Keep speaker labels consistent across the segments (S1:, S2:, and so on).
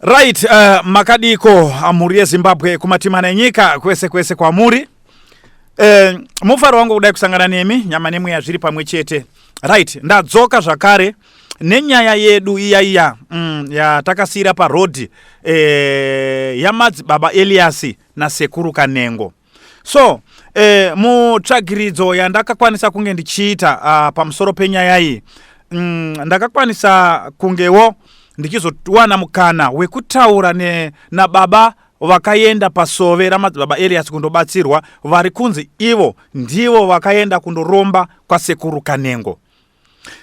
S1: Right, makadiko mhuri yeZimbabwe kumatimana enyika kwese kwese kwamuri. Mufaro wangu kudai kusangana nemi, nyama nemweya zviri pamwe chete. Right, ndadzoka zvakare nenyaya yedu iya iya yatakasiyira parodhi yamadzibaba Elias nasekuru Kanengo. So mutsvagiridzo yandakakwanisa kunge ndichiita pamusoro penyaya iyi, ndakakwanisa kungewo ndichizowana mukana wekutaura nababa vakaenda pasove ramadzibaba Elias kundobatsirwa, vari kunzi ivo ndivo vakaenda kundoromba kwasekuru Kanengo.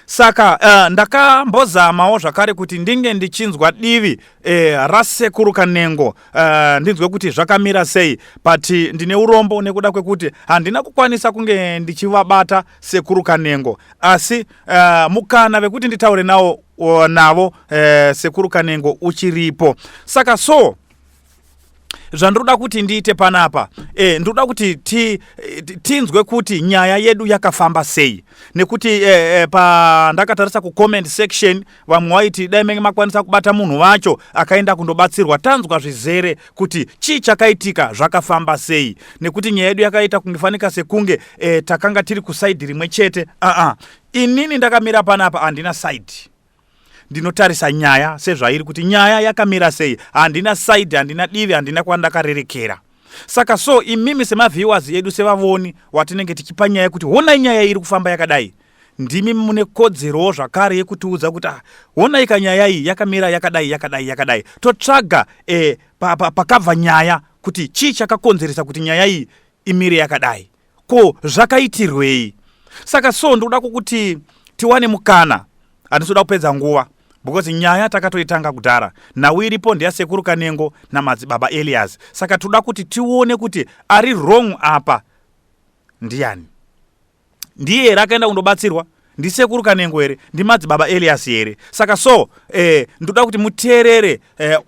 S1: Saka ndakambozamawo zvakare kuti ndinge ndichinzwa divi rasekuru Kanengo, ndinzwe kuti zvakamira sei, but ndine urombo nekuda kwekuti handina kukwanisa kunge ndichivabata sekuru Kanengo, asi mukana vekuti nditaure nawo navo sekuru Kanengo uchiripo. Saka so zvandiroda kuti ndiite panapa, ndinoda kuti tinzwe kuti nyaya yedu yakafamba sei, nekuti pandakatarisa kucomment section vamwe vaiti dai menge makwanisa kubata munhu wacho akaenda kundobatsirwa, tanzwa zvizere kuti chii chakaitika, zvakafamba sei, nekuti nyaya yedu yakaita kungefanika sekunge takanga tiri kuside rimwe chete. Aa, inini ndakamira panapa handina side, ndinotarisa nyaya sezvairi, kuti nyaya yakamira sei. Handina side, handina divi, handina kwandakarerekera. Saka so imimi semaviewers edu, sevavoni watinenge tichipa nyaya kuti honai nyaya iri kufamba yakadai, ndimi mune kodzerowo zvakare yekutiudza kuti, "Ah, honai kanyaya iyi yakamira yakadai, yakadai, yakadai." Totsvaga pakabva nyaya, kuti chii chakakonzeresa kuti nyaya iyi imire yakadai, ko zvakaitirwei. Saka so ndoda kukuti tiwane mukana, handisi kupedza nguva because nyaya takatoitanga kudhara. Nhau iripo ndeyasekuru Kanengo namadzibaba Elias. Saka toda kuti tione kuti ari wrong apa ndiani? Ndiye here akaenda kundobatsirwa? Ndisekuru Kanengo here? Ndimadzibaba Elias here? Saka so ndoda kuti muteerere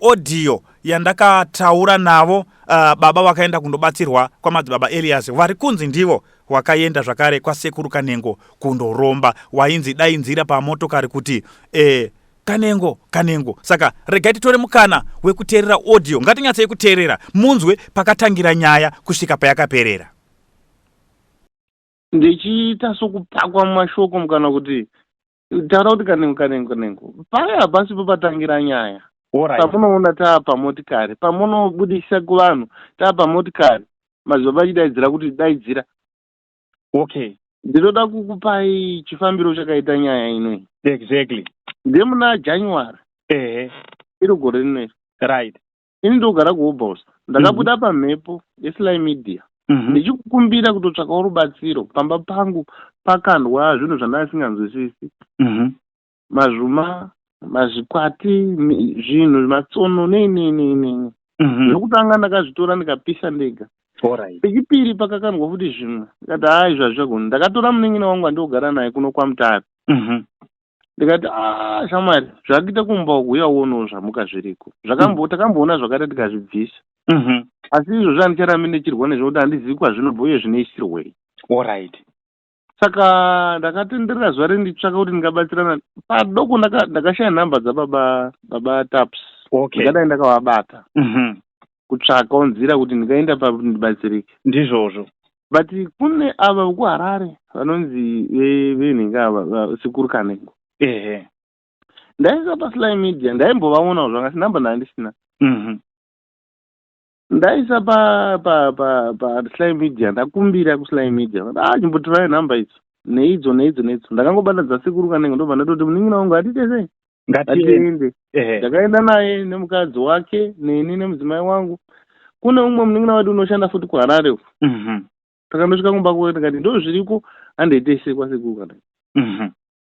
S1: audio yandakataura navo baba vakaenda kundobatsirwa kwamadzibaba Elias, vari kunzi ndivo wakaenda zvakare kwasekuru Kanengo kundoromba, wainzi dainzira pamotokari kuti "Kanengo, Kanengo." Saka regai titore mukana wekuteerera audio. Ngatinyatsei kuteerera munzwe pakatangira nyaya kusvika payakaperera.
S2: Ndichiita sokupakwa mumashoko mukana kuti taura kuti "Kanengo, Kanengo, Kanengo." Paya hapasipo patangira nyaya. Pamunoona taa pamotikari, pamunobudisa kuvanhu taa pamotikari, madzibaba achidaidzira kuti daidzira. Ndinoda kukupai chifambiro chakaita nyaya inoi. Ndemuna January iri gore rino iri. Ini ndogara kuHobhouse. Ndakabuda pamhepo yeSly Media ndichikukumbira kutotsvakawo rubatsiro. Pamba pangu pakandwa zvinhu zvandasinganzwisisi, mazvuma, mazvikwati, zvinhu, matsono, nei nei nei nei. Zvokutanga ndakazvitora ndikapisa ndega. Pechipiri pakakandwa futi zvimwe, ndikati hai, izvi hazvichagoni. Ndakatora munin'ina wangu andinogara naye kuno kwaMutare, ndikati, "A shamwari, zvakuita kumba uku, uya uonewo zvamuka zviriko." Takamboona zvakaita tikazvibvisa, asi izvozvo handicharambi ndichirwa nezvo kuti handizivi kwazvinobva uye zvinoisirwei. Saka ndakatenderera zuva renditsvaka kuti ndingabatsirana padoko. Ndakashaya nhamba dzababa, baba Taps. Ndingadai ndakavabata kutsvakawo nzira kuti ndingaenda pakuti ndibatsirike.
S1: Ndizvozvo.
S2: But kune ava vekuHarare vanonzi venhinga ava, sekuru Kanengo. Ndaisa paSly Media, ndaimbovaonawo zvanga, asi nhamba ndandisina. Ndaisa pa pa pa paSly Media, ndakumbira kuSly Media, ah, chimbotirai nhamba idzo, neidzo, neidzo, neidzo. Ndakangobata dzasekuru Kanengo, ndobva ndatoti munin'ina wangu atiite sei,
S1: ngatiende.
S2: Ngatiende. Ndakaenda naye nemukadzi wake, neni nemudzimai wangu. Kune umwe munin'ina wedu unoshanda futi kuHarare uku. Takandosvika kumba kwake, ndikati ndo zviriko, handeite sei kwasekuru Kanengo.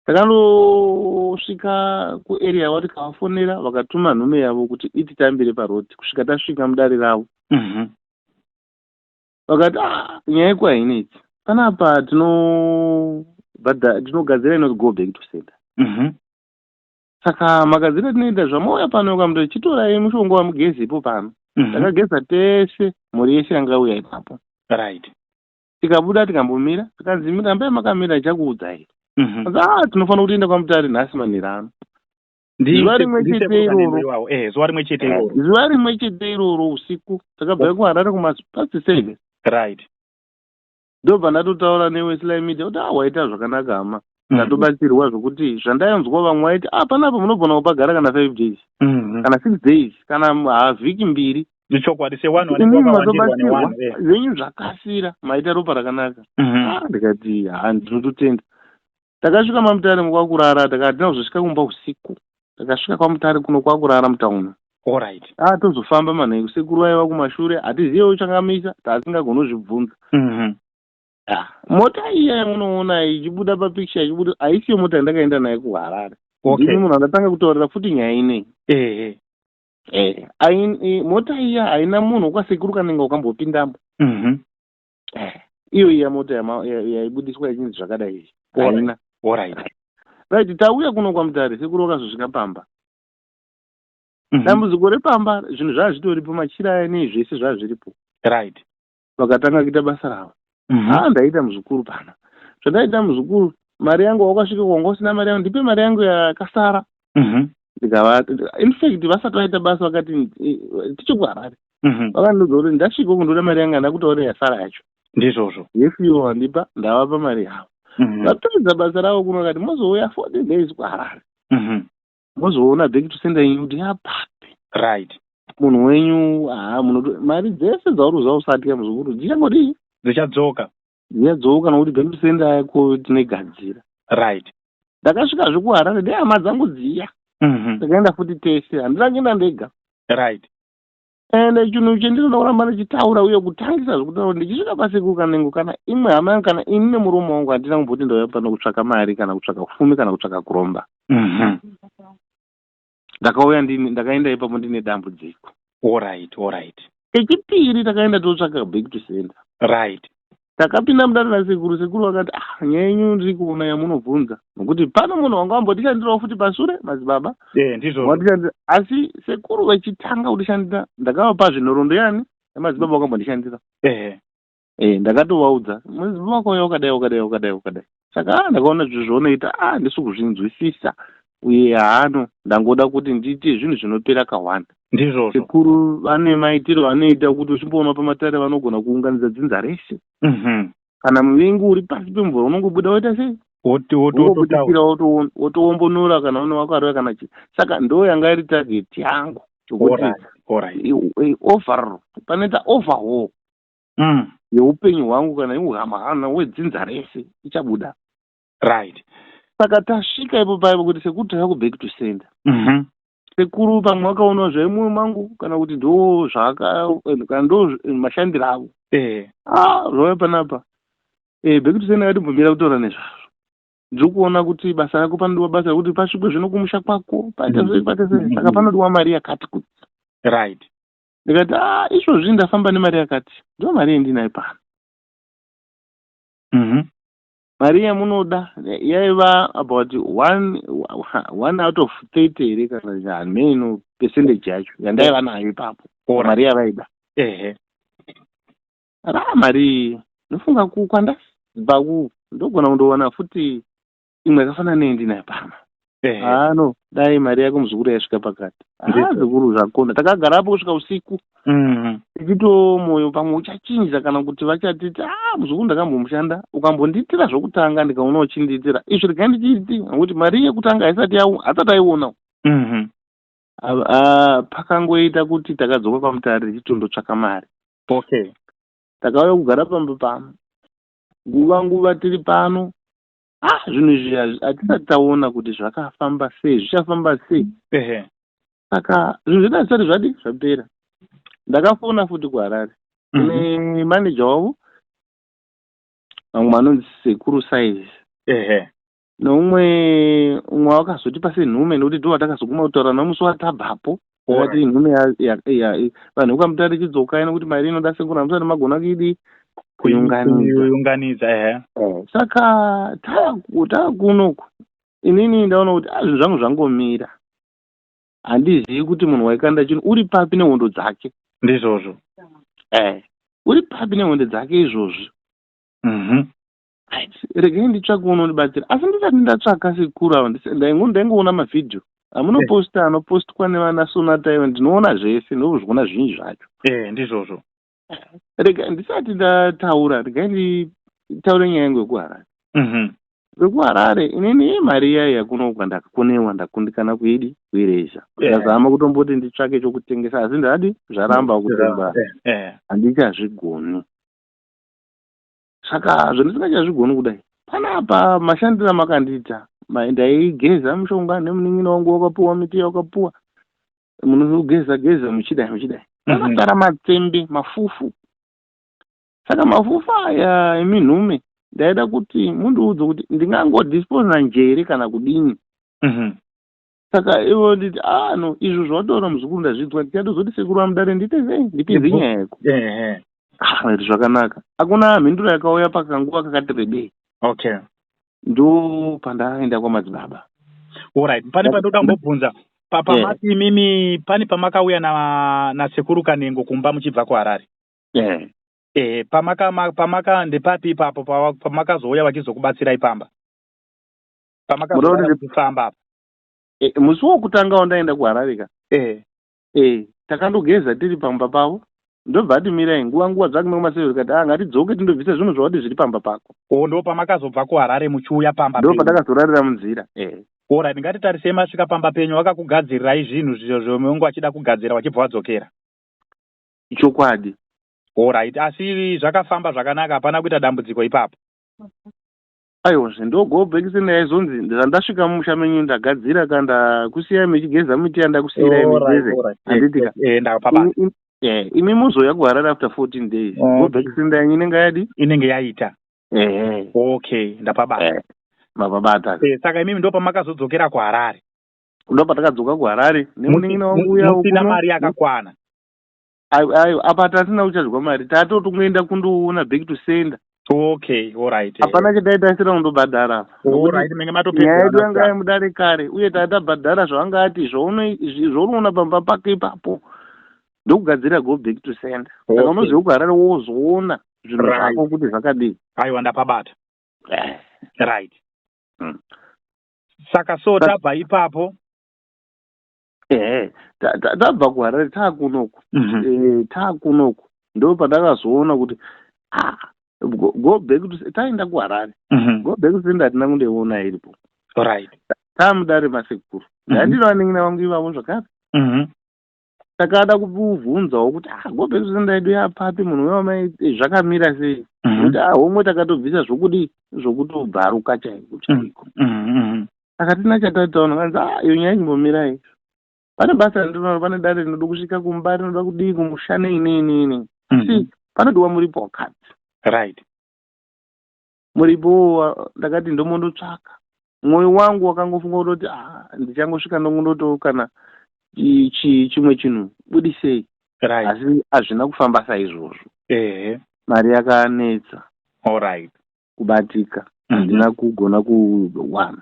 S2: Takandosvika kuarea yavo, tikavafonera, vakatuma nhume yavo kuti ititambire parodi kusvika tasvika mudare ravo. Vakati, "Ah, nyaya yeko hainetsi panapa, tinobhadha, tinogadzira inonzi go back to sender." Saka magadziro atinoita, zvamauya pano kamuti chitorai mushonga wamugezi ipo pano. Takageza tese, mhuri yese yanga uya ipapo. Tikabuda, tikambomira, tikanzi rambai makamira, ndichakuudzai. Ah, tinofanira kutoenda kwaMutare nhasi manheru ano. Zuva rimwe chete iroro.
S1: Iwawo, zuva rimwe chete iroro.
S2: Zuva rimwe chete iroro usiku takabva kuHarare kumapast 7. Ndobva ndatotaura neweSly Media kuti, "Ah, waita zvakanaka, hama." Ndatobatsirwa zvokuti zvandainzwa vamwe vaiti, "Ah, panapa munogona kupagara kana 5 days, kana 6 days, kana havhiki 2."
S1: Ichokwadi, sewanhu vanenge
S2: Imimi
S1: vakawandirwa
S2: matobatsirwa
S1: newanhu.
S2: Zvenyu zvakasira, maita ropa rakanaka. Ah, ndikati, "Ha, ndinototenda." Takasvika maMutare kwakurara, hatina kuzosvika kumba usiku. Takasvika kwaMutare kuno kwakurara mutauni. Ah, tozofamba manheru, sekuru vaiva kumashure, hatizivewo changamisa, taasingagoni kuzvibvunza. Ah, mota iya yamunoona ichibuda papicture ichibuda haisiyo mota yandakaenda nayo kuHarare. Ndini munhu andatanga kutaurira futi nyaya inei. Mota iya haina munhu wokwasekuru Kanenga wakambopindamo. Iyo iya mota yaibudiswa ichinzi zvakadai izvi, haina. Right, tauya kuno kwaMutare, sekuru vakazosvika pamba. Dambudziko repamba, zvinhu zvava zvitoripo, machira aya nei, zvese zvava zviripo. Vakatanga kuita basa ravo. Ah, ndaita muzukuru pana zvandaita muzukuru, mari yangu wakasvika kwanga usina mari yangu, ndipe mari yangu yakasara. Ndikava, in fact vasati vaita basa vakati, tichi kuHarare, vakandiudza kuti ndasvika uku ndoda mari yangu yandakutaurira yasara yacho. Yefiyo wandipa, ndavapa mari yavo. Vapedza basa ravo kuno vakati mozouya 14 days kuHarare, mozoona back to sender yenyu kuti yapapi. Munhu wenyu, haa, munoto mari dzese dzauri kuziva usatya, muzukuru, dzichangodii?
S1: Dzichadzoka.
S2: Dzichadzoka, nokuti back to sender yako tinegadzira. Ndakasvikazve kuHarare nehama dzangu dziya. Takaenda futi tese, handina kuenda ndega. Ende chinhu chendinoda kuramba ndichitaura uye kutangisa zvekutaura, ndichisvika pasekuru Kanengo, kana imwe hama yangu, kana ini nemuromo wangu, handina kumboti ndauya pano kutsvaka mari, kana kutsvaka ufumi, kana kutsvaka kuromba. Ndakauya ndine, ndakaenda ipapo ndine dambudziko. Kechipiri takaenda totsvaka back to sender. Takapinda mudare nasekuru. Sekuru vakati, "Ah, nyaya yenyu ndiri kuona yamunobvunza, nokuti pano munhu wanga wambotishandirawo futi pasure, madzibaba."
S1: Ndizvozvo.
S2: Watishandira, asi sekuru vachitanga kutishandira ndakavapa zvinhoroondo yani yamadzibaba wakambondishandira. Ndakatovaudza, "Madzibaba wakauya wakadai, wakadai, wakadai, wakadai." Saka, ah, ndakaona zvinhu zvaunoita, ah, ndisi kuzvinzwisisa uye haano ndangoda kuti ndiite zvinhu zvinopera kawanda. Sekuru vane maitiro anoita kuti uchimboona pamatare vanogona kuunganidza dzinza rese. Kana muvengi uri pasi pemvura unongobuda woita sei?
S1: Wototaura.
S2: Wongobudikira, wotowombonora kana une wakarova kana chii. Saka ndo yanga iri target yangu yokuti overall panoita overhaul yeupenyu hwangu kana yeuhama wedzinza rese ichabuda. Saka tasvika ipo paipo kuti sekuru tava kuback to sender. Sekuru pamwe vakaonawo zvaimwoyo mangu, kana kuti ndo zvaka, kana ndo mashandiro avo. Ah, zvauya panapa, back to sender yakatimbomira kutaura nezvazvo. Ndiri kuona kuti basa rako, panodiwa basa rekuti pasvikwe zvino kumusha kwako, paita sei, paita sei. Saka panodiwa mari yakati kuti. Ndikati, "A, izvozvi ndafamba nemari yakati, ndo mari yendinayo pano." Mari yamunoda yaiva about one out of 30 here, kana hameno percentage yacho yandaiva nayo ipapo. Mari yavaida, ra mari iyi ndofunga kwandabva ku ndogona kundowana futi imwe yakafanana neyendinayo pano. Ano dai mari yako muzukuru yasvika pakati. Sekuru zvakona, takagarapo kusvika usiku tichito mwoyo pamwe uchachinja, kana kuti vachatiti, "A, muzukuru ndakambomushanda, ukambondiitira zvokutanga ndikaona uchindiitira izvi, regai ndichiiti," nokuti mari yekutanga haisati haasati aiona. Pakangoita kuti takadzoka kwaMutare tichitondotsvaka mari. Takauya kugara pamba pano nguva nguva tiri pano. Ah, zvinhu izvi hatisati taona kuti zvakafamba sei, zvichafamba sei. Saka zvinhu zvedu hazvisati zvadi zvapera. Ndakafona futi kuHarare kune maneja wavo, vamwe vanonzi Sekuru Size, neumwe umwe wakazotipa senhume, nekuti ndo vatakazoguma kutaura nomusi watabvapo. Akati nhume vanhu vekwaMutare, chidzokai nekuti mari inoda sekuru hamusati magona kuidii, kuiunganidza.
S1: Kuiunganidza, ehe.
S2: Saka taakunoku inini ndaona kuti, ah, zvinhu zvangu zvangomira, handizivi kuti munhu waikanda chinhu uri papi nehondo dzake. Uri papi nehondo dzake izvozvi? Right. Regai nditsvake unondibatsira, asi ndisati ndatsvaka sekuru ava, ndaingoona mavhidhiyo. Amunoposta anopostwa nevana Sonata ivo, ndinoona zvese, ndinozviona zvinji zvacho.
S1: Ndizvozvo.
S2: Rega ndisati ndataura, regai nditaure nyaya yangu yekuHarare. VekuHarare, inini mari iya yakunoka ndakakonewa, ndakundikana kuidi kuireza. Ndazama kutomboti nditsvake chokutengesa, asi ndadi zvaramba kutemba. Handichazvigoni. Saka zvandisingachazvigoni kudai, panapa mashandiro amakandiita, ndaigeza mushonga nemunin'ina wangu wakapuwa miti yawakapuwa, munogeza geza muchidai muchidai, panogara matsembe mafufu. Saka mafufu aya eminhume ndaida kuti mundiudze kuti ndingangodisposa njere kana kudini. Saka ivo nditi, ah no, izvo zvawataura muzukuru ndazvinzwa, ndichatozoti sekuru vamudare ndiite sei, ndipinze nyaya yako. Ah, zvakanaka. Hakuna mhinduro yakauya pakanguva kakati rebei. Ndo pandaenda kwamadzibaba.
S1: Alright, pane pandoda kumbobvunza. Pamati imimi pane pamakauya nasekuru Kanengo kumba muchibva kuHarare.
S2: Eh.
S1: Pamaka ndepapi ipapo pamakazouya vachizokubatsirai pamba? Pamakazouya muchifamba apa.
S2: Musi wokutanga wandaenda kuHarare ka. Takandogeza tiri pamba pavo. Ndobva ati mirai nguva dzake mamaseve, tikati ah, ngatidzoke tindobvisa zvinhu zvawati zviri pamba pako.
S1: O, ndo pamakazobva kuHarare muchiuya pamba.
S2: Ndo patakazorarira munzira.
S1: Alright, ngatitarisei masvika pamba penyu, vakakugadzirirai zvinhu zvomungu achida kugadzira vachibva vadzokera.
S2: Chokwadi.
S1: Alright, asi zvakafamba zvakanaka, hapana kuita dambudziko ipapo.
S2: Aiwa, ndo go back sender yaizonzi zvandasvika mumusha menyu ndagadzira, kana kusiyai muchigeza miti yandakusiyirai mugeze, handiti ka?
S1: Ndapabata.
S2: Imi muzouya kuHarare after 14 days. Go back sender yenyu inenge yadi?
S1: Inenge yaita.
S2: Ehe.
S1: Okay, ndapabata.
S2: Mapabata.
S1: Saka imimi ndo pamakazodzokera kuHarare.
S2: Ndo patakadzoka kuHarare nemunin'ina wangu uya.
S1: Musina mari yakakwana.
S2: Aiwa, apa tatina kuchadya mari, tatotongoenda kundoona back to sender.
S1: Okay, alright.
S2: Hapana chataitasira kundobhadhara apa.
S1: Alright, menge matopedza.
S2: Nyaya yedu yanga yamudare kare, uye tatabhadhara zvavanga ati zvaunoona pamba pake ipapo ndokugadzira go back to sender. Saka unoziva kuHarare wozoona zvinhu zvako kuti zvakadii.
S1: Aiwa, ndapabata. Right. Saka so tabva ipapo.
S2: Ehe, tabva kuHarare taakunoku. Taakunoku ndo pandakazoona kuti ah, go back to, taenda kuHarare, go back to sender hatina kundoiona iripo. Taamudare masekuru, ndandino vanin'ina vangu ivavo zvakare. Takada kubvunzawo kuti ah, go back to sender yedu yapapi, munhu wewamai zvakamira sei? Kuti ah, homwe takatobvisa zvokudii, zvokutobvaruka chaiko chaiko. Saka tina chatataona, kanzi ah, iyo nyaya chimbomirai, pane basa randinoona, pane dare rinoda kusvika kumba, rinoda kudii kumusha, nei nei nei nei, asi panodiwa muripo wakati. Muripo ndakati ndomondotsvaka. Mwoyo wangu wakangofunga kutoti ah, ndichangosvika ndongondoto kana chimwe chinhu budisei. Asi hazvina kufamba saizvozvo. Mari yakanetsa kubatika, handina kugona kuwana.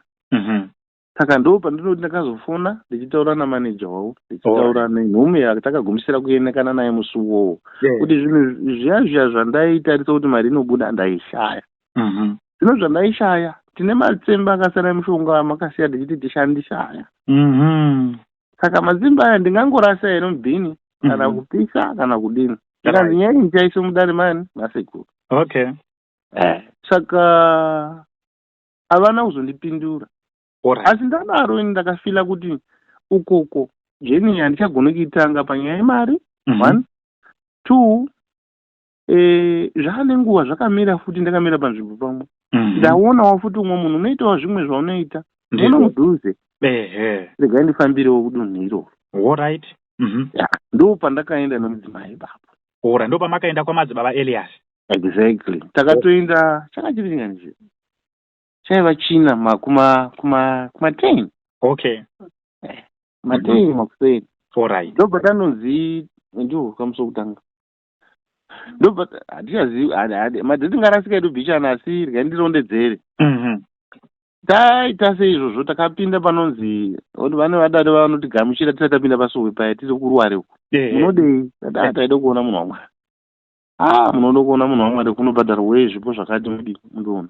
S2: Saka ndo pandinoti ndakazofona ndichitaura namaneja wavo, ndichitaura nenhume yatakagumisira kuonekana naye musi uwowo, kuti zvinhu zviya zviya zvandaitarisa kuti mari inobuda ndaishaya. Zvino zvandaishaya, tine matsemba akasara emushonga amakasiya ndichiti tishandise aya. Saka matsimba aya ndingangorasa here mubhini kana kupisa kana kudini? Ndikanzi nyaya iyi ndichaise mudare mani masekuru. Saka havana kuzondipindura. Asi ndadaro ini ndakafila kuti ukoko journey handichagoni kuitanga panyaya yemari. One, two, zvaane nguva zvakamira futi, ndakamira panzvimbo pamwe. Ndaonawo futi umwe munhu unoitawo zvimwe zvaunoita muno mudhuze. Regai ndifambirewo kudunhu iroro. Ndo pandakaenda nomudzimai ipapo.
S1: Alright, ndo pamakaenda kwamadzibaba Elias.
S2: Exactly. Takatoenda, changa chiri chingani, chaiva china kuma 10. Ma 10 makuseni. Ndobva tanonzi ndiwo kamusi wokutanga, ndobva hatichazivi madheti, ngarasika edu bhichana, asi regai ndirondedzere. Taita seizvozvo, takapinda panonzi vane vadare vanotigamuchira tisati tapinda pasowe paya, tiri kuruware uko. Munodei? Tati taida kuona munhu waMwari. Ah, munoda kuona munhu waMwari, kunobhadharwei, zvipo zvakati, mudi mundoona.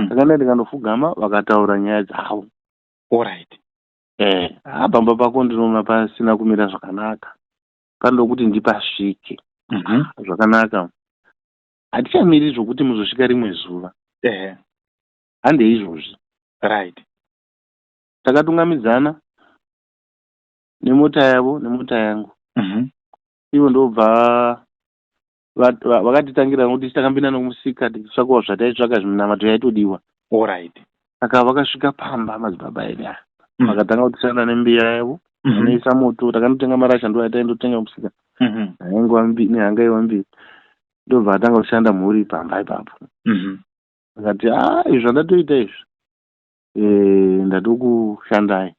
S2: Takaenda, tikandofugama, vakataura nyaya dzavo. Eh, pamba pako ndinoona pasina kumira zvakanaka, panoda kuti ndipasvike. Zvakanaka, hatichamiri zvokuti muzosvika rimwe zuva. Handei izvozvi. Takatungamidzana nemota yavo nemota yangu. Ivo ndobva vakatitangira nokuti takambinda nomusika tichitsvakawo zvataitsvaka, zviminamato yaitodiwa. Saka vakasvika pamba madzibaba edu aya, vakatanga kutishanda nembiya yavo, vanoisa moto. Takanotenga marasha, ndo yataindotenga musika, haingwa nehangaiwa mbiri. Ndobva atanga kushanda mhuri pamba ipapo. Akati, "A, izvi zvandatoita izvi, ndatokushandai."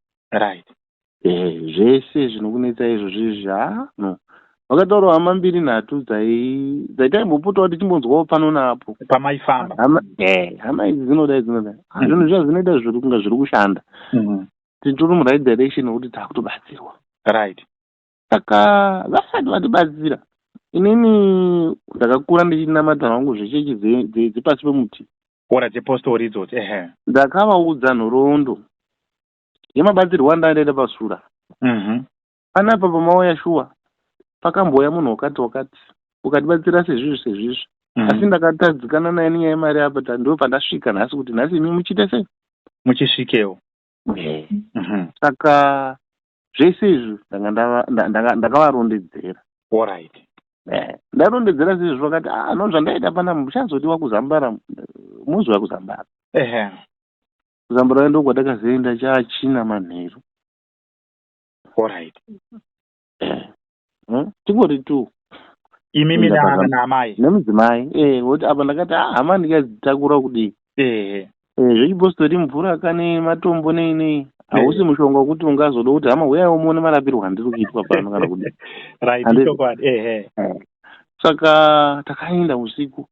S2: Zvese zvinokunetsa izvozvo izvi, ha, no, vakataurawo hama mbiri nhatu dzaitaimbopotawo tichimbonzwawo pano naapo.
S1: Pamaifamba.
S2: Hama idzi dzinodai, dzinodai. Zvinhu zviya zvinoita zviri kunga zviri kushanda. Titori muright direction yekuti taakutobatsirwa. Saka vasati vatibatsira, inini ndakakura ndichinamata hangu zvechechi dzepasi pemuti.
S1: Ora, dzepostori idzodzi, ehe.
S2: Ndakavaudza nhoroondo yemabatsirwo andaendaita pasura. Panapa pamauya shuwa pakambouya munhu wakati wakati, ukatibatsira sezvizvi sezvizvi, asi ndakatadzikana naye nenyaya yemari apa. Ndo pandasvika nhasi kuti nhasi imi muchiita sei?
S1: Muchisvikewo.
S2: Saka zvese izvi ndakavarondedzera. Ndarondedzera sezvo, vakati, "Ah, no, zvandaita pana muchazodiwa kuzambara, muzouya kuzambara." Kuzambara ndo kwatakazoenda chaachina manheru. Tingori two.
S1: Imimi
S2: Kuenda
S1: naamai?
S2: Nemudzimai, woti apa ndakati, "Ah, hama ndikadzitakura kudii?" Zvechipostori, mvura kane matombo nei nei, hausi mushonga wekuti ungazoda kuti, "Hama, uyaiwo muone marapirwo andiri kuitwa pano," kana kudii.
S1: Chokwadi, ehe.
S2: Saka takaenda usiku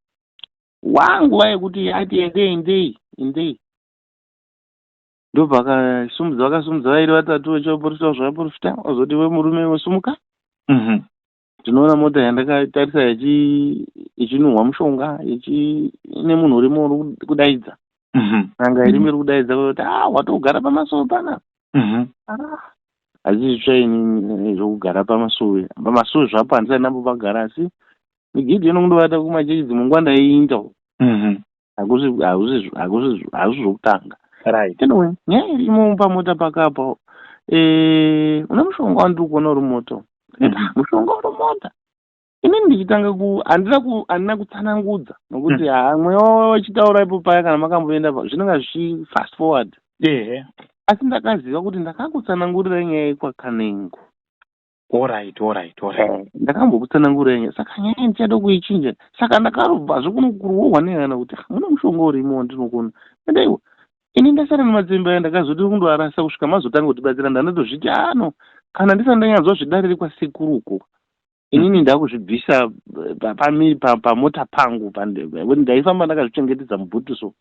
S2: wanguva yekuti ati, "Endei, endei, endei." Ndobva akasumudza, vakasumudza vairi vatatu vachivaprofita zvavaprofita. Wazoti, "We murume, wesumuka." Ndinoona mota yandakatarisa ichinhuhwa mushonga, ine munhu urimo uri kudaidza. N'anga irimo iri kudaidza kuti, "A, watogara pamasuo panapa." Hachisi zvitsva inini zvokugara pamasuo. Pamasuo zvapo handisati ndambopagara, asi migidhi inongondovata kumachechi, dzimwe nguva ndaiindawo. Hakusi zvokutanga. Anyway, nyaya irimo pamota pakapa, une mushonga wandiri kuona uri mumota. Mushonga uri mumota, inini ndichitanga ku handina kutsanangudza nokuti ha, mweya wachitaura ipo paya, kana makamboenda zvinenge zvichi fast forward. Asi ndakaziva kuti ndakakutsanangurirai nyaya yekwaKanengo. Ndakambokutsanangurirai nyaya, saka nyaya ndichada kuichinja. Saka ndakarobvazve kunokurohwa nehana kuti, "Ah, mune mushonga urimo wandinokuona." Endaiwa, ini ndasara nematsimba aya, ndakazoti kundoarasa kusvika mazotanga kutibatsira. Ndandatozviti, ano kana ndisati ndanyanzwa zvedare rekwasekuru uko, inini ndakuzvibvisa pamota pangu kuti ndaifamba ndakazvichengetedza mubhutu so.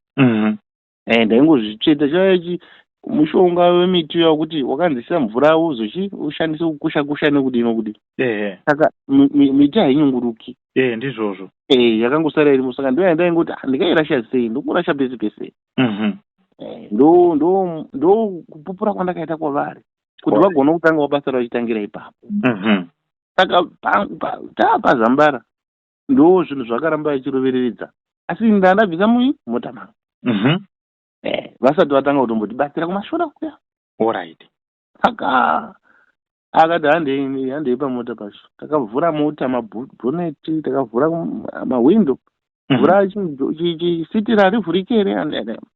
S2: Ndaingozvitsveta chaichi mushonga wemiti uya wekuti wakanzisa mvura wozochi ushandise kukusha kusha nekudii nokudii. Saka miti hainyunguruki.
S1: Ehe, ndizvozvo.
S2: Yakangosara irimo, saka ndo yandaingoti, "Ah, ndingairasha sei? Ndokurasha pese pese." Ndo kupupura kwandakaita kwavari kuti vagone kutanga basa vachitangira ipapo. Saka taapazambara, ndo zvinhu zvakaramba vachirovereredza, asi ndandabvisa mota mangu. Vasati vatanga kutombotibatsira kumashura kuya. Saka akati, "Handei, handei pamota pacho." Takavhura mota mabhoneti, takavhura mahwindo, vhura chisitira harivhuriki here?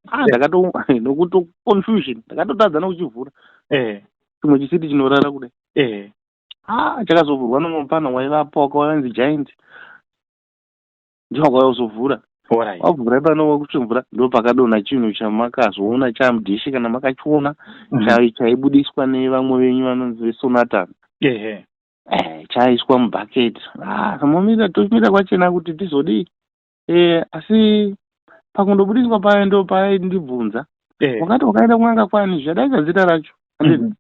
S2: Ah, ndakato nokuto confusion, ndakatotadza nokuchivhura. Chimwe chisiti chinorara kudai. Ah, chakazovhurwa nomupana waivapo wakawanzi Giant, ndiwo wakauya kuzovhura. Wavhura ipano wakuchivhura, ndo pakadonha chinhu chamakazoona chamudhishi, kana makachiona. Chaibudiswa nevamwe venyu vanonzi veSonata. Chaiswa mubhaketi. Ah, momira, tomira kwachena kuti tizodii. Asi pakundobudiswa payo, ndo paaindibvunza, "Wakati wakaenda kun'anga kwani? Zvadaidza zita racho, handiti?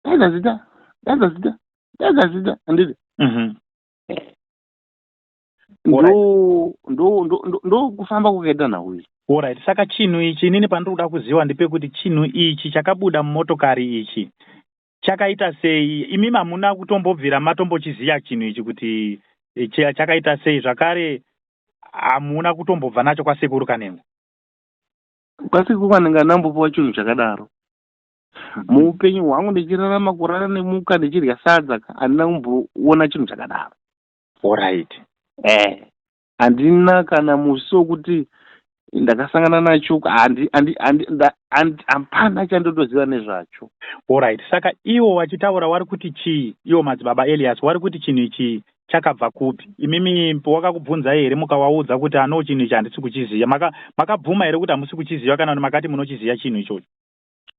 S2: Daidza zita, daidza zita, daidza zita, handiti?" Ndo ndo ndo ndo kufamba kwakaita nhau iyi.
S1: Alright, saka chinhu ichi, inini pandiri kuda kuziva ndepekuti chinhu ichi chakabuda mumotokari ichi chakaita sei? Imi hamuna kutombobvira matombochiziva chinhu ichi kuti chakaita sei? Zvakare hamuna kutombobva nacho kwasekuru Kanengo?
S2: Kwasekuru Kanengo handambopiwa chinhu chakadaro. Muupenyu hwangu ndichirarama, kurara nemuka, ndichidya sadza, handina kumboona chinhu chakadaro. Handina kana musi wokuti ndakasangana nacho. Hapana chandotoziva nezvacho.
S1: Alright, saka iwo wachitaura wari kuti chii? Iwo madzibaba Elias wari kuti chinhu ichi chakabva kupi? Imimi wakakubvunzai here, mukawaudza kuti ano chinhu ichi handisi kuchiziva? Makabvuma here kuti hamusi kuchiziva, kana kuti makati munochiziva chinhu ichocho?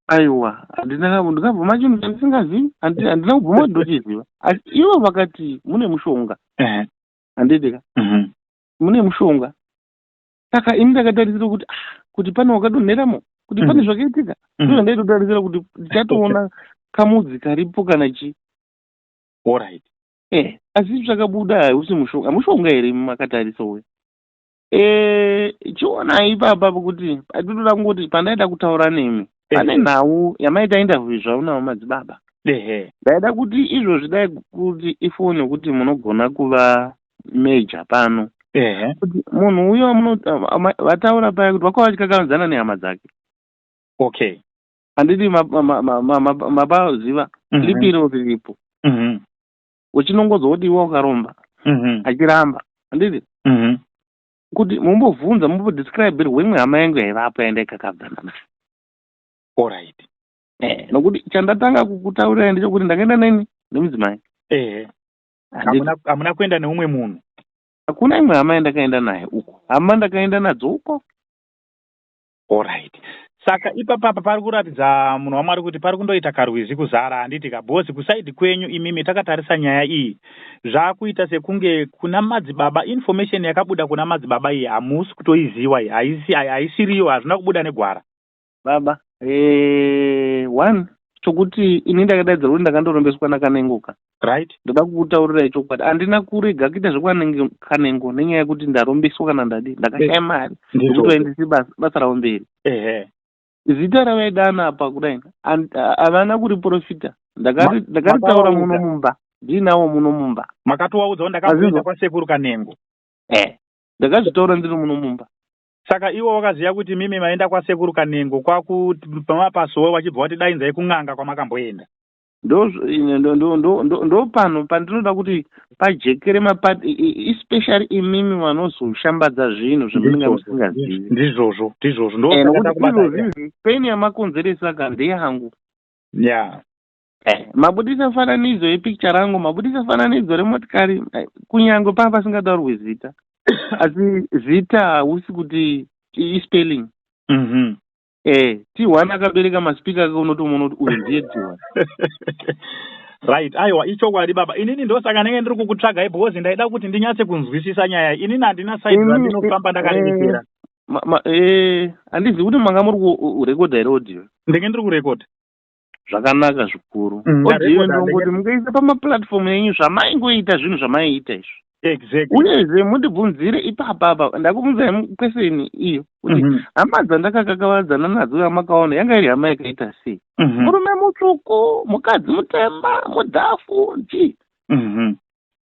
S2: Aiwa, handina. Ndingabvuma chinhu chandisingazivi? Handina kubvuma kuti ndochiziva, asi ivo vakati mune mushonga, handiti ka? Mune mushonga. Saka ini ndakatarisira kuti, ah, kuti pane wakadonheramo, kuti pane zvakaitika. Ndo zvandaitotarisira, kuti ndichatoona kamudzi karipo kana chii. Asi zvakabuda hausi mushonga. Mushonga here makatarisa uya? Chionai ipapa pokuti patinoda kungoti pandaida kutaura nemi pane nhau yamaita interview zvavo navo madzibaba. Ndaida kuti izvozvi dai kuti ifoni yokuti munogona kuva meja pano, kuti munhu uyo vataura paya kuti vakava vachikakavadzana nehama dzake. Handiti mapaziva? Clip iro riripo. Uchinongodzwa kuti iwe wakaromba, achiramba, handiti? Kuti mumbobvunza, mumbodescribe imwe hama yangu yaivapo yandaikakavadzana nayo. Nokuti chandatanga kukutaurirai ndechekuti ndakaenda neni nemudzimai.
S1: Hamuna kuenda neumwe munhu?
S2: Hakuna imwe hama yandakaenda naye uko. Hama ndakaenda nadzo uko.
S1: Alright, saka ipapapa pari kuratidza, munhu waMwari, kuti pari kundoita karwizi kuzara, handiti ka? Because kuside kwenyu imimi, takatarisa nyaya iyi, zvaakuita sekunge kuna madzibaba, information yakabuda kuna madzibaba iyi hamusi kutoiziwa iyi, haisiriyo, hazvina kubuda negwara.
S2: Baba, one chokuti ini ndakadaidzira kuti ndakandorombeswa naKanengoka. Ndoda kukutaurirai chokwadi, handina kurega kuita zvekwaKanengo nenyaya yekuti ndarombeswa kana ndadi. Ndakashaya mari yekuti vaendese basa ravo mberi. Zita ravaidana apa kudai havana kuriprofita. Ndakaritaura muno mumba, ndiinawo muno mumba.
S1: Makatovaudza kuti ndakamboenda kwasekuru Kanengo?
S2: Ndakazvitaura ndiri muno mumba.
S1: Saka ivo wakaziva kuti mimi maenda kwasekuru Kanengo, kwakumapasowe wachibva wati dainzai kun'anga kwamakamboenda?
S2: Ndo pano pandinoda kuti pajekere mapati, especially imimi vanozoshambadza zvinhu zvamunenge musingazivi.
S1: Ndizvozvo.
S2: Nokuti izvozvizvi pain yamakonzeresa ka ndeyangu. Mabudisa fananidzo yepicture rangu, mabudisa fananidzo remotikari, kunyange paa pasingataurwi zita, asi zita hausi kuti ispelling. T1 akabereka maspeaker ake, unotomuona kuti uyu ndiye T1.
S1: Right, aiwa, ichokwadi baba. Inini ndosaka ndenge ndiri kukutsvagai, because ndaida kuti ndinyatse kunzwisisa nyaya. Inini handina side randinofamba ndakarerekera.
S2: Handizivi kuti manga muri kurekodha here audio?
S1: Ndenge ndiri kurekodha.
S2: Zvakanaka zvikuru. Audio ndongoti mungaisa pamaplatform enyu zvamaingoita, zvinhu zvamaiita izvi. Uyezve mundibvunzire ipapa apa, ndakubvunzai question iyo kuti hama dzandakakakavadzana nadzo yamakaona yanga iri hama yakaita sei? Murume mutsvuku, mukadzi mutema, mudhafu, chii?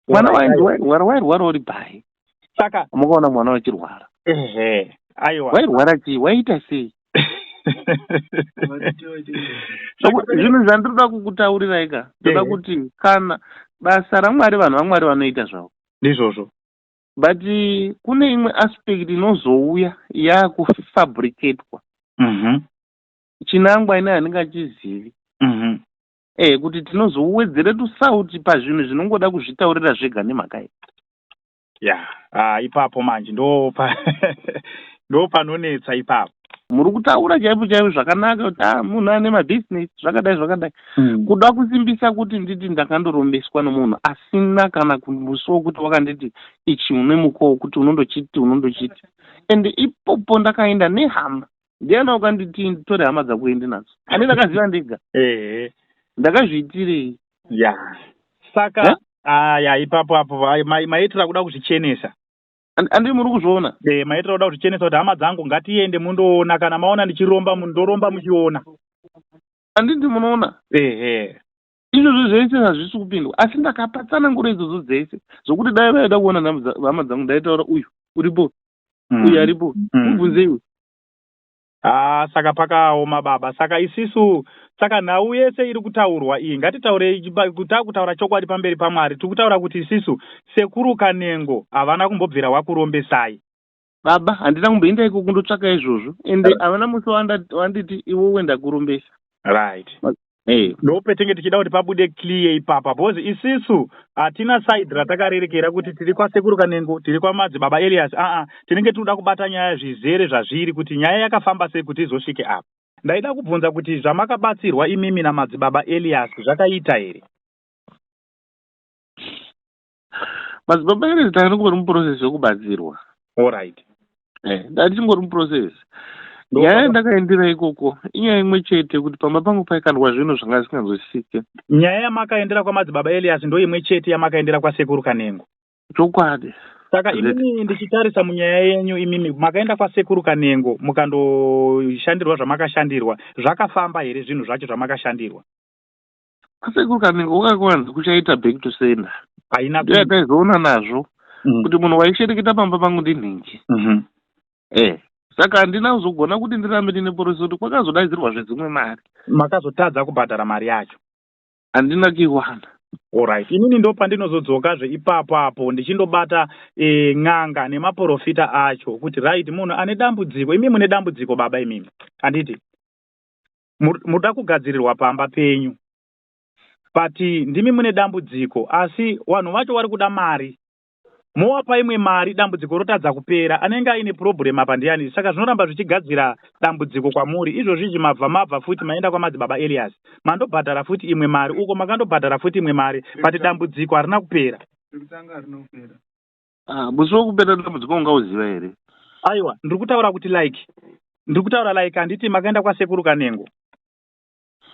S2: Mwana wairwara, wairwara uri pai?
S1: Saka
S2: mukaona mwana wachirwara,
S1: Ehe, aiwa.
S2: Wairwara chii? Waita sei? Zvinhu zvandinoda kukutaurirai ka, ndoda kuti kana basa raMwari, vanhu vaMwari vanoita zvavo. But kune imwe aspect inozouya yakufabricatwa. Chinangwa ine handingachizivi. Kuti tinozowedzere tusauti pazvinhu zvinongoda kuzvitaurira zvega nemhaka iyi.
S1: Ya, ah, ipapo manje ndo panonetsa ipapo.
S2: Muri kutaura chaipo chaipo zvakanaka kuti a munhu ane mabhizinesi, zvakadai zvakadai. Kuda kusimbisa kuti nditi ndakandorombeswa nomunhu asina kana musi wokuti wakanditi ichi une mukowo kuti unondochiti unondochiti, and ipopo ndakaenda nehama. Ndiani wakanditi nditore hama dzako uende nadzo? Ane ndakaziva ndega. Ndakazviitirei?
S1: Ya, saka aya ipapo apo maitira kuda kuzvichenesa.
S2: Handi muri kuzviona?
S1: E, maitira kuda kuzvichenesa kuti hama dzangu, ngatiende mundoona. Kana maona ndichiromba, ndoromba muchiona.
S2: Handiti munoona?
S1: Ehe.
S2: Izvozvo zvese hazvisi kupindwa, asi ndakapa tsananguro idzodzo dzese, zvokuti dai vaida kuona hama dzangu, ndaitaura uyu uripo, uyu aripo, mubvunzeiwe.
S1: Ah, saka pakaoma, baba. Saka isisu, saka nhau yese iri kutaurwa iyi, ngatitaurei, takutaura chokwadi pamberi paMwari. Tiri kutaura kuti isisu Sekuru Kanengo havana kumbobvira wakurombesai.
S2: Baba, handina kumboenda iko kundotsvaka izvozvo, ende havana musi wanditi iwowe ndakurombesa.
S1: Ndopetenge tichida kuti pabude clear ipapa, because isisu hatina side ratakarerekera kuti tiri kwaSekuru Kanengo, tiri kwaMadzibaba Elias. Aa, tinenge tinoda kubata nyaya zvizere zvazviri, kuti nyaya yakafamba sei kuti izosvike apa. Ndaida kubvunza kuti zvamakabatsirwa imimi naMadzibaba Elias zvakaita here?
S2: Madzibaba Elias, tangori muprocess yekubatsirwa. Ndatichingori muprocess. Nyaya yandakaendera ikoko inyaya imwe chete, kuti pamba pangu paikandwa zvinhu zvanga zvisinganzwisisike.
S1: Nyaya yamakaendera kwaMadzibaba Elias ndo imwe chete yamakaendera kwaSekuru Kanengo?
S2: Chokwadi.
S1: Saka imimi, ndichitarisa munyaya yenyu, imimi makaenda kwaSekuru Kanengo mukandoshandirwa zvamakashandirwa, zvakafamba here zvinhu zvacho zvamakashandirwa?
S2: Kwasekuru Kanengo kwakakwanzi kuchaita back to sender.
S1: Haina?
S2: Ndo yataizoona nazvo kuti munhu waishereketa pamba pangu ndinhingi. Saka handina kuzogona kuti ndirambe ndine process, kuti kwakazodaidzirwazve dzimwe mari.
S1: Makazotadza kubhadhara mari yacho?
S2: Handina kuiwana.
S1: Alright, inini ndo pandinozodzokazve ipapo apo ndichindobata n'anga nemaprofita acho kuti right, munhu ane dambudziko, imi mune dambudziko, baba, imimi handiti muda kugadzirirwa pamba penyu, but ndimi mune dambudziko, asi vanhu vacho vari kuda mari, mowapa imwe mari, dambudziko rotadza kupera. Anenge aine problem apa ndiani? Saka zvinoramba zvichigadzira dambudziko kwamuri. Izvozvizvi mabva futi maenda kwaMadzibaba Elias, mandobhadhara futi imwe mari uko, makandobhadhara futi imwe mari, but dambudziko harina kupera.
S2: Ah, musi wekupera dambudziko ungauziva here?
S1: Aiwa, ndiri kutaura kuti like, ndiri kutaura like, handiti makaenda kwaSekuru Kanengo,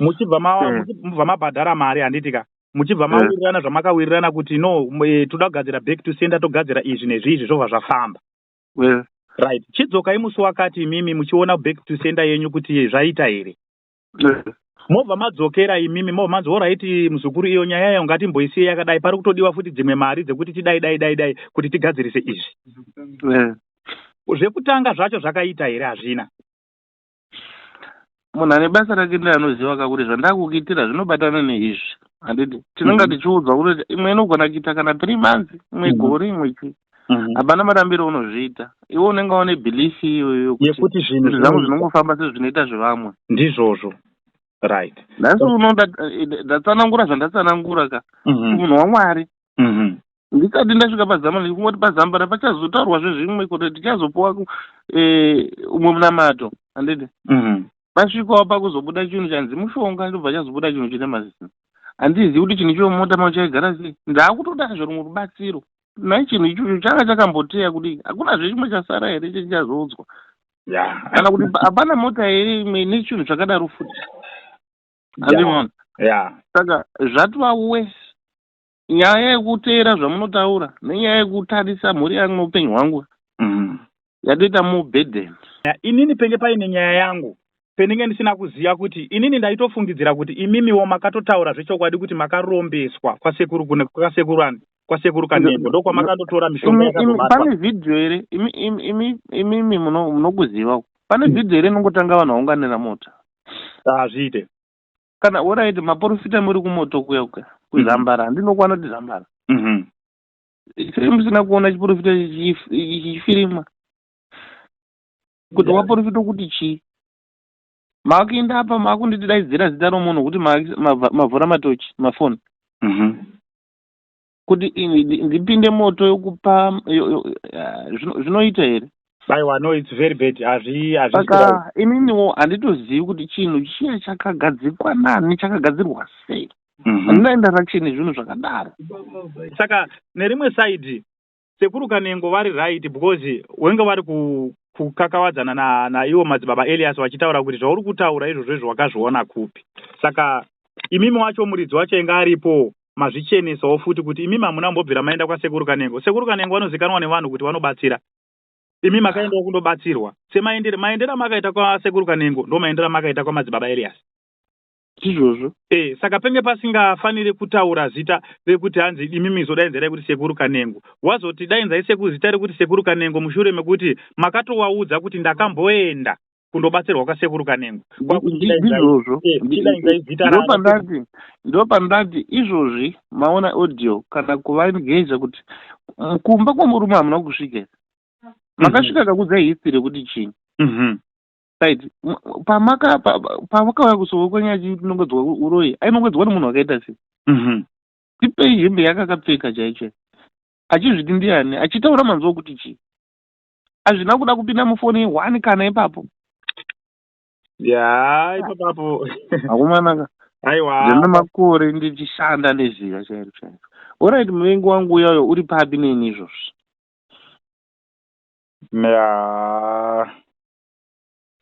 S1: muchibva muchibva mabhadhara mari, handiti ka? Muchibva mawirirana zvamakawirirana kuti no, toda kugadzira back to sender, togadzira izvi nezvizvi, zvobva zvafamba. Right, chidzokai musi wakati imimi muchiona back to sender yenyu kuti zvaita here. Mobva madzokera imimi, mobva manzi, "Alright muzukuru, iyo nyaya yayo ngatimboisiye yakadai, pari kutodiwa futi dzimwe mari dzekuti tidai dai dai dai kuti tigadzirise izvi." Zvekutanga zvacho zvakaita here? Hazvina?
S2: Munhu ane basa rake ndiye anoziva ka kuti zvandakukuitira zvinobatana neizvi, handiti? Tinonga tichiudzwa kuti imwe inogona kuita kana 3 months, imwe gore, imwe chii. Hapana marambiro unozviita, iwe unenge une belief iyoyo kuti
S1: yekuti zvinhu
S2: zvinhu zvangu zvinongofamba sezvinoita zvevamwe.
S1: Ndizvozvo, right.
S2: Nhasi uno ndatsanangura zvandatsanangura ka kumunhu waMwari. Ndisati ndasvika pazambara, ndikungoti pazambara pachazotaurwazve zvimwe, kuti tichazopuwa umwe munamato, handiti? Pasvikawo pakuzobuda chinhu chanzi mushonga, ndobva chazobuda chinhu chine mazino. Handizivi kuti chinhu ichocho mumota mangu chaigara sei. Ndaakutodazve rumwe rubatsiro. Nhai, chinhu ichocho changa chakamboteya kudii? Hakunazve chimwe chasara here chichazoudzwa? Kana kuti hapana mota here imwe ine chinhu chakadaro futi? Handimaona. Saka zvatova worse, nyaya yekuteera zvamunotaura nenyaya yekutarisa mhuri yangu neupenyu hwangu yatoita more burden.
S1: Inini penge paine nyaya yangu pendinge ndisina kuziva kuti inini ndaitofungidzira kuti imimiwo makatotaura zvechokwadi kuti makarombeswa kwasekuru, kune kwasekuru ani, kwaSekuru Kanengo, ndokwamakandotora mishonga yakazobatwa.
S2: Pane vhidhiyo here? Imimi munokuziva, pane vhidhiyo here inongotanga vanhu vaunganira mota?
S1: Hazviite.
S2: Kana, alright, maprofita muri kumoto kuya kuya kuzambara, handinokwana kuti Zambara, sei musina kuona chiprofita chichifirimwa kuti waprofita kuti chii? Maakuenda apa, maakundidaidzira zita romunhu kuti mavhura matochi mafoni kuti ndipinde moto yokupa zvinoita here?
S1: Aiwa, no, it's very bad. Hazvi
S2: Saka ininiwo handitozivi kuti chinhu chiya chakagadzikwa nani, chakagadzirwa sei. Handina interaction nezvinhu zvakadaro.
S1: Saka nerimwe side Sekuru Kanengo vari right, because wenge vari kukakavadzana naiwo Madzibaba Elias vachitaura kuti zvauri kutaura izvozvo izvo wakazviona kupi? Saka imimi wacho, muridzi wacho enge aripo. Mazvichenesawo futi kuti imi hamuna kumbobvira maenda kwaSekuru Kanengo. Sekuru Kanengo vanozikanwa nevanhu kuti vanobatsira. Imi makaendawo kundobatsirwa. Semaendere maendero amakaita kwaSekuru Kanengo ndomaendero amakaita kwaMadzibaba Elias.
S2: Ndizvozvo.
S1: E, saka penge pasingafaniri kutaura zita rekuti hanzi imimi zodainzirai kuti Sekuru Kanengo. Wazoti dainzai sekuru zita rekuti Sekuru Kanengo mushure mekuti makatowaudza kuti ndakamboenda kundobatsirwa kwaSekuru Kanengo.
S2: Ndizvozvo.
S1: Chidainzai zita ravo.
S2: Ndopandati ndopandati izvozvi maona audio kana kuvaengage kuti kumba kwemurume hamuna kusvika here? Makasvika kakudzai history yekuti chii? Right, pamaka pamakauya kusowe kwenyu achinongedzwa uroyi, ainongedzwa nemunhu wakaita sei? Tipei hembe yakakapfeka chaicho, achizviti ndiani, achitaura manzwa okuti chii? Hazvina kuda kupinda mufoni one kana ipapo.
S1: Ya, ipapapo.
S2: Akomanaka.
S1: Aiwa.
S2: Ndine makore ndichishanda neziva chairo chairo. Alright, muvengi wangu uyayo uri papi neni izvozvi?
S1: Ya.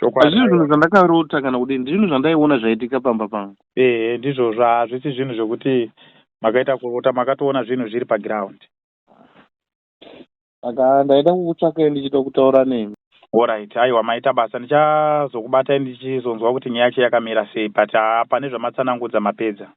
S1: Chokwadi.
S2: Hazvisi zvinhu zvandakarota kana kudini, ndizvinhu zvandaiona zvaitika pamba pangu.
S1: Ehe, ndizvozvo, hazvisi zvinhu zvekuti makaita kurota, makatoona zvinhu zviri paground.
S2: Saka ndaida kukutsvakai ndichida kutaura nemi.
S1: Alright, aiwa, maita basa. Ndichazokubatai ndichizonzwa kuti nyaya yacho yakamira sei, but haa, pane zvamatsanangudza mapedza.